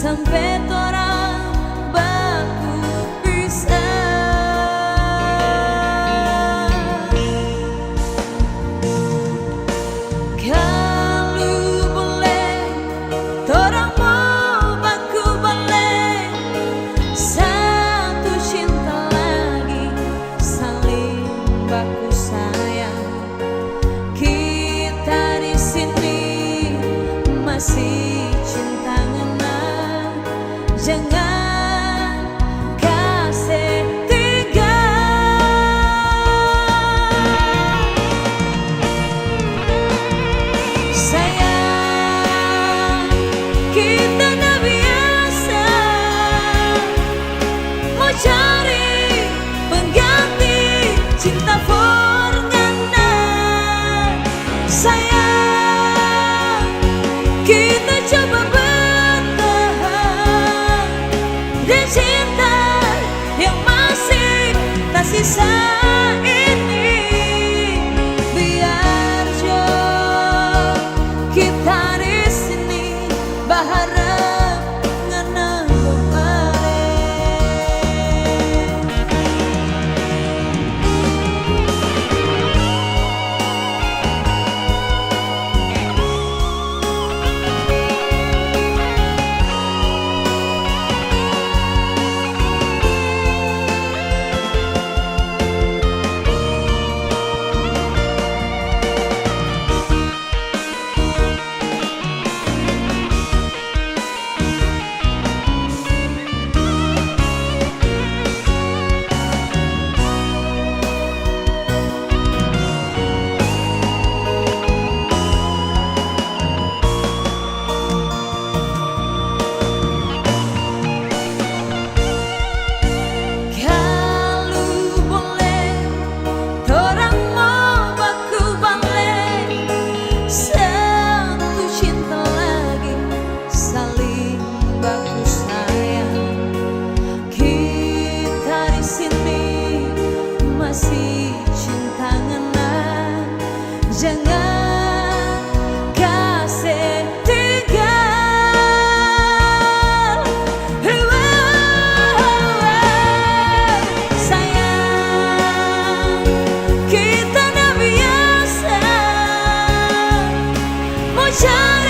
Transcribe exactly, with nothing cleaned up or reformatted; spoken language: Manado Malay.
sampe torang baku pisa. Kalu bole, torang mo baku bale, satu cinta lagi, saling baku sayang. Kita di sini masih cinta ngana, jangan kase tinggal. Sayang, kita nda biasa mo cari pengganti cinta for ngana. Sayang, kita coba bertahan deng cinta yang masih tasisa ini. Biar jo kita di sini baharap ngana kembali. Kalu bole, torang mo baku bale, satu cinta lagi, saling baku sayang. Kita di sini masih cinta ngana, jangan kase tinggal. Sayang, kita nda biasa mo cari